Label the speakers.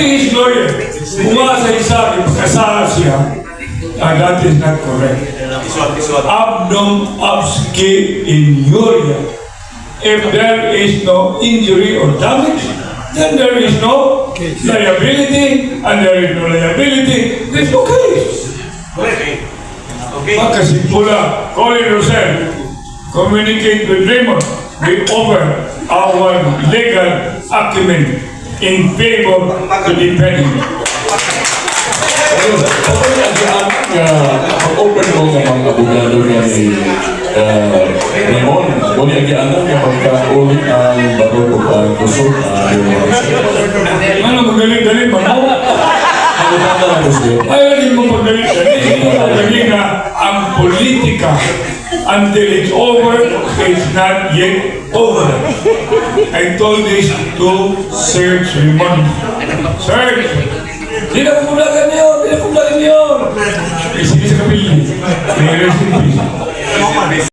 Speaker 1: His lawyer, kung sa isa, ipakasala siya, that is not correct. Ab non absque injuria. If there is no injury or damage, then there is no liability, and there is no liability, there is no case.
Speaker 2: Okay.
Speaker 1: Pagkasimpula, Colin Rosell, communicate with Raymond. We offer our legal acumen in favor to defend him.
Speaker 3: Okay, ang nga mag-open mo nga mga abogado nga ni Raymond. Muna ang gianam nga magkauli ang barog ug ang kusog ang.
Speaker 1: Ano, magaling-galing ba mo?
Speaker 3: Pangutana lang ko siya.
Speaker 1: Ay, lagi mo magaling-galing. Magaling na ang politika until it's over, it's not yet over. I told this to Serge Raymond. Serge, di na kumulagan niyo, di na kumulagan niyo. Eh, sige sa kapilya. May rest in peace.